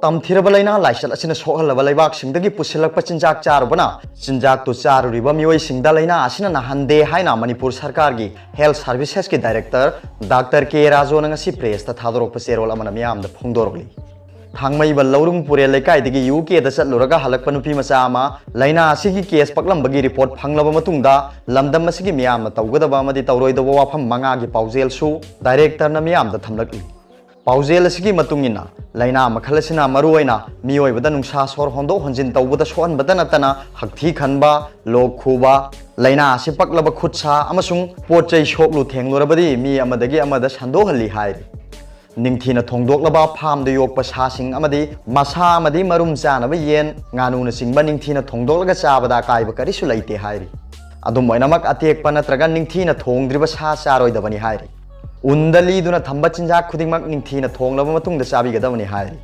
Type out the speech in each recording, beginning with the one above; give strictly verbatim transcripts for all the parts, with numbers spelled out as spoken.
ꯇꯝꯊꯤꯔꯕ ꯂꯥꯏꯅꯥ ꯂꯥꯏꯆꯠ ꯑꯁꯤꯅ ꯁꯣꯛꯍꯜꯂꯕ ꯂꯩꯕꯥꯛꯁꯤꯡꯗꯒꯤ ꯄꯨꯁꯤꯜꯂꯛꯄ ꯆꯤꯟꯖꯥꯛ ꯆꯥꯔꯨꯕꯅ ꯆꯤꯟꯖꯥꯛꯇꯨ ꯆꯥꯔꯨꯔꯤꯕ ꯃꯤꯑꯣꯏꯁꯤꯡꯗ ꯂꯥꯏꯅꯥ ꯑꯁꯤꯅ ꯅꯥꯍꯟꯗꯦ ꯍꯥꯏꯅ ꯃꯅꯤꯄꯨꯔ ꯁꯔꯀꯥꯔꯒꯤ Health Servicesꯀꯤ Director Doctor K ꯔꯥꯖꯨꯅ ꯉꯁꯤ pressꯇ ꯊꯥꯗꯣꯔꯛꯄ ꯆꯦꯔꯣꯜ ꯑꯃꯅ ꯃꯤꯌꯥꯝꯗ ꯐꯣꯡꯗꯣꯔꯛꯂꯤ꯫ ꯊꯥꯡꯃꯩꯕꯟ ꯂꯧꯔꯨꯡ ꯄꯨꯔꯦꯜ ꯂꯩꯀꯥꯏꯗꯒꯤ UKꯗ ꯆꯠꯂꯨꯔꯒ ꯍꯜꯂꯛꯄ ꯅꯨꯄꯤ ꯃꯆꯥ ꯑꯃ ꯂꯥꯏꯅꯥ ꯑꯁꯤꯒꯤ case ꯄꯛꯂꯝꯕꯒꯤ report ꯐꯪꯂꯕ ꯃꯇꯨꯡꯗ ꯂꯝꯗꯝ ꯑꯁꯤꯒꯤ ꯃꯤꯌꯥꯝꯅ ꯇꯧꯒꯗꯕ ꯑꯃꯗꯤ ꯇꯧꯔꯣꯏꯗꯕ ꯋꯥꯐꯝ ꯃꯉꯥꯒꯤ ꯄꯥꯎꯖꯦꯜꯁꯨ Directorꯅ ꯃꯤꯌꯥꯝꯗ ꯊꯝꯂꯛꯂꯤ꯫ ꯄꯥꯎꯖꯦꯜ ꯑꯁꯤꯒꯤ ꯃꯇꯨꯡ ꯏꯟꯅ, ꯂꯥꯏꯅꯥ ꯃꯈꯜ ꯑꯁꯤꯅ ꯃꯔꯨꯑꯣꯏꯅ ꯃꯤꯑꯣꯏꯕꯗ ꯅꯨꯡꯁꯥ ꯁꯣꯔ ꯍꯣꯟꯗꯣꯛ ꯍꯣꯟꯖꯤꯟ ꯇꯧꯕꯗ ꯁꯣꯛꯍꯟꯕꯇ ꯅꯠꯇꯅ ꯍꯛꯊꯤ ꯈꯟꯕ, ꯂꯣꯛ ꯈꯨꯕ, ꯂꯥꯏꯅꯥ ꯑꯁꯤ ꯄꯛꯂꯕ ꯈꯨꯠ ꯁꯥ ꯑꯃꯁꯨꯡ ꯄꯣꯠ ꯆꯩ ꯁꯣꯛꯂꯨ ꯊꯦꯡꯂꯨꯔꯕꯗꯤ ꯃꯤ ꯑꯃꯗꯒꯤ ꯑꯃꯗ ꯁꯟꯗꯣꯛꯍꯜꯂꯤ ꯍꯥꯏꯔꯤ꯫ ꯅꯤꯡꯊꯤꯅ ꯊꯣꯡꯗꯣꯛꯂꯕ farmꯗ ꯌꯣꯛꯄ ꯁꯥꯁꯤꯡ ꯑꯃꯗꯤ ꯃꯁꯥ ꯑꯃꯗꯤ ꯃꯔꯨꯝ ꯆꯥꯅꯕ ꯌꯦꯟ, ꯉꯥꯅꯨꯅꯆꯤꯡꯕ ꯅꯤꯡꯊꯤꯅ ꯊꯣꯡꯗꯣꯛꯂꯒ ꯆꯥꯕꯗ ꯑꯀꯥꯏꯕ ꯀꯔꯤꯁꯨ ꯂꯩꯇꯦ ꯍꯥꯏꯔꯤ꯫ ꯑꯗꯨꯝ ꯑꯣꯏꯅꯃꯛ, ꯑꯇꯦꯛꯄ ꯅꯠꯇ꯭ꯔꯒ ꯅꯤꯡꯊꯤꯅ ꯊꯣꯡꯗ꯭ꯔꯤꯕ ꯁꯥ ꯆꯥꯔꯣꯏꯗꯕꯅꯤ ꯍꯥꯏꯔꯤ꯫ ꯎꯟꯗ ꯂꯤꯗꯨꯅ ꯊꯝꯕ ꯆꯤꯟꯖꯥꯛ ꯈꯨꯗꯤꯡꯃꯛ ꯅꯤꯡꯊꯤꯅ ꯊꯣꯡꯂꯕ ꯃꯇꯨꯡꯗ ꯆꯥꯕꯤꯒꯗꯕꯅꯤ ꯍꯥꯏꯔꯤ꯫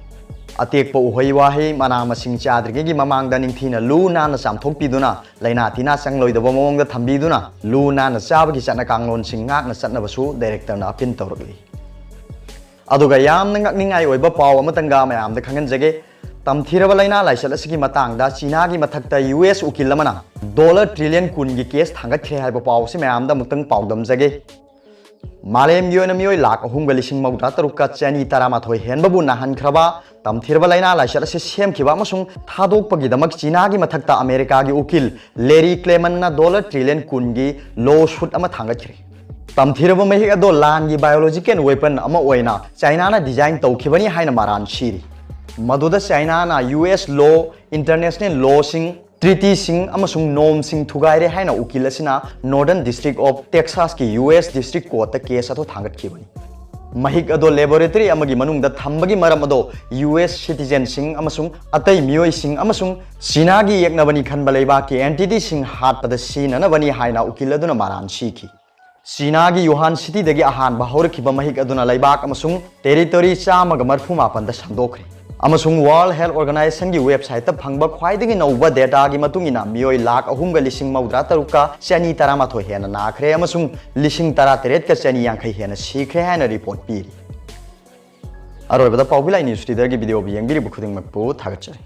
ꯑꯇꯦꯛꯄ ꯎꯍꯩ ꯋꯥꯍꯩ, ꯃꯅꯥ ꯃꯁꯤꯡ ꯆꯥꯗ꯭ꯔꯤꯉꯩꯒꯤ ꯃꯃꯥꯡꯗ ꯅꯤꯡꯊꯤꯅ ꯂꯨ ꯅꯥꯟꯅ ꯆꯥꯝꯊꯣꯛꯄꯤꯗꯨꯅ, ꯂꯥꯏꯅꯥ ꯇꯤꯟꯅꯥ ꯆꯪꯂꯣꯏꯗꯕ ꯃꯑꯣꯡꯗ ꯊꯝꯕꯤꯗꯨꯅ, ꯂꯨ ꯅꯥꯟꯅ ꯆꯥꯕꯒꯤ ꯆꯠꯅ ꯀꯥꯡꯂꯣꯟꯁꯤꯡ ꯉꯥꯛꯅ ꯆꯠꯅꯕꯁꯨ Directorꯅ appeal ꯇꯧꯔꯛꯂꯤ꯫ ꯑꯗꯨꯒ ꯌꯥꯝꯅ ꯉꯛꯅꯤꯡꯉꯥꯏ ꯑꯣꯏꯕ ꯄꯥꯎ ꯑꯃꯇꯪꯒ ꯃꯌꯥꯝꯗ ꯈꯪꯍꯟꯖꯒꯦ꯫ ꯇꯝꯊꯤꯔꯕ ꯂꯥꯏꯅꯥ ꯂꯥꯏꯆꯠ ꯑꯁꯤꯒꯤ ꯃꯇꯥꯡꯗ ꯆꯤꯅꯥꯒꯤ ꯃꯊꯛꯇ US ꯎꯀꯤꯜ ꯑꯃꯅ dollar trillion ꯀꯨꯟꯒꯤ case ꯊꯥꯡꯒꯠꯈ꯭ꯔꯦ ꯍꯥꯏꯕ ꯄꯥꯎ ꯑꯁꯤ ꯃꯌꯥꯝꯗ ꯑꯃꯨꯛꯇꯪ ꯄꯥꯎꯗꯝꯖꯒꯦ꯫ ꯃꯥꯂꯦꯝꯒꯤ ꯑꯣꯏꯅ ꯃꯤꯑꯣꯏ ꯂꯥꯈ ꯑꯍꯨꯝꯒ ꯂꯤꯁꯤꯡ ꯃꯧꯗ꯭ꯔꯥ ꯇꯔꯨꯛꯀ ꯆꯅꯤ ꯇꯔꯥꯃꯥꯊꯣꯏ ꯍꯦꯟꯕꯕꯨ ꯅꯥꯍꯟꯈ꯭ꯔꯕ ꯇꯝꯊꯤꯔꯕ ꯂꯥꯏꯅꯥ ꯂꯥꯏꯆꯠ ꯑꯁꯤ ꯁꯦꯝꯈꯤꯕ ꯑꯃꯁꯨꯡ ꯊꯥꯗꯣꯛꯄꯒꯤꯗꯃꯛ ꯆꯤꯅꯥꯒꯤ ꯃꯊꯛꯇ ꯑꯃꯦꯔꯤꯀꯥꯒꯤ ꯎꯀꯤꯜ ꯂꯦꯔꯤ ꯀ꯭ꯂꯦꯃꯟꯅ dollar trillion ꯀꯨꯟꯒꯤ lawsuit ꯑꯃ ꯊꯥꯡꯒꯠꯈ꯭ꯔꯦ꯫ ꯇꯝꯊꯤꯔꯕ ꯃꯍꯤꯛ ꯑꯗꯣ ꯂꯥꯟꯒꯤ biological weapon ꯑꯃ ꯑꯣꯏꯅ ꯆꯥꯏꯅꯥꯅ design ꯇꯧꯈꯤꯕꯅꯤ ꯍꯥꯏꯅ ꯃꯔꯥꯜ ꯁꯤꯔꯤ꯫ ꯃꯗꯨꯗ ꯆꯥꯏꯅꯥꯅ US law, international lawꯁꯤꯡ, treatyꯁꯤꯡ ꯑꯃꯁꯨꯡ normꯁꯤꯡ ꯊꯨꯒꯥꯏꯔꯦ ꯍꯥꯏꯅ ꯎꯀꯤꯜ ꯑꯁꯤꯅ Northern District of Texasꯀꯤ US District Courtꯇ case ꯑꯗꯨ ꯊꯥꯡꯒꯠꯈꯤꯕꯅꯤ꯫ ꯃꯍꯤꯛ ꯑꯗꯣ laboratory ꯑꯃꯒꯤ ꯃꯅꯨꯡꯗ ꯊꯝꯕꯒꯤ ꯃꯔꯝ ꯑꯗꯣ US citizenꯁꯤꯡ ꯑꯃꯁꯨꯡ ꯑꯇꯩ ꯃꯤꯑꯣꯏꯁꯤꯡ ꯑꯃꯁꯨꯡ ꯆꯤꯅꯥꯒꯤ ꯌꯦꯛꯅꯕꯅꯤ ꯈꯟꯕ ꯂꯩꯕꯥꯛꯀꯤ entityꯁꯤꯡ ꯍꯥꯠꯄꯗ ꯁꯤꯖꯤꯟꯅꯅꯕꯅꯤ ꯍꯥꯏꯅ ꯎꯀꯤꯜ ꯑꯗꯨꯅ ꯃꯔꯥꯜ ꯁꯤꯈꯤ꯫ ꯆꯤꯅꯥꯒꯤ ꯋꯨꯍꯥꯟ cityꯗꯒꯤ ꯑꯍꯥꯟꯕ ꯍꯧꯔꯛꯈꯤꯕ ꯃꯍꯤꯛ ꯑꯗꯨꯅ ꯂꯩꯕꯥꯛ ꯑꯃꯁꯨꯡ territory ꯆꯥꯝꯃꯒ ꯃꯔꯤꯐꯨ ꯃꯥꯄꯟꯗ ꯁꯟꯗꯣꯛꯈ꯭ꯔꯦ꯫ ꯑꯃꯁꯨꯡ World Health Organizationꯒꯤ websiteꯇ ꯐꯪꯕ ꯈ꯭ꯋꯥꯏꯗꯒꯤ ꯅꯧꯕ dataꯒꯤ ꯃꯇꯨꯡ ꯏꯟꯅ ꯃꯤꯑꯣꯏ ꯂꯥꯈ ꯑꯍꯨꯝꯒ ꯂꯤꯁꯤꯡ ꯃꯧꯗ꯭ꯔꯥ ꯇꯔꯨꯛꯀ ꯆꯅꯤ ꯇꯔꯥꯃꯥꯊꯣꯏ ꯍꯦꯟꯅ ꯅꯥꯈ꯭ꯔꯦ ꯑꯃꯁꯨꯡ ꯂꯤꯁꯤꯡ ꯇꯔꯥ ꯇꯔꯦꯠꯀ ꯆꯅꯤ ꯌꯥꯡꯈꯩ ꯍꯦꯟꯅ ꯁꯤꯈ꯭ꯔꯦ ꯍꯥꯏꯅ report ꯄꯤꯔꯤ꯫ ꯑꯔꯣꯏꯕꯗ ꯄꯥꯎꯕꯤ ꯂꯥꯏꯅꯤ ꯁꯨꯇꯤꯗꯔꯒꯤ ꯚꯤꯗꯤꯑꯣꯕꯨ ꯌꯦꯡꯕꯤꯔꯤꯕ ꯈꯨꯗꯤꯡꯃꯛꯄꯨ ꯊꯥꯒꯠꯆꯔꯤ꯫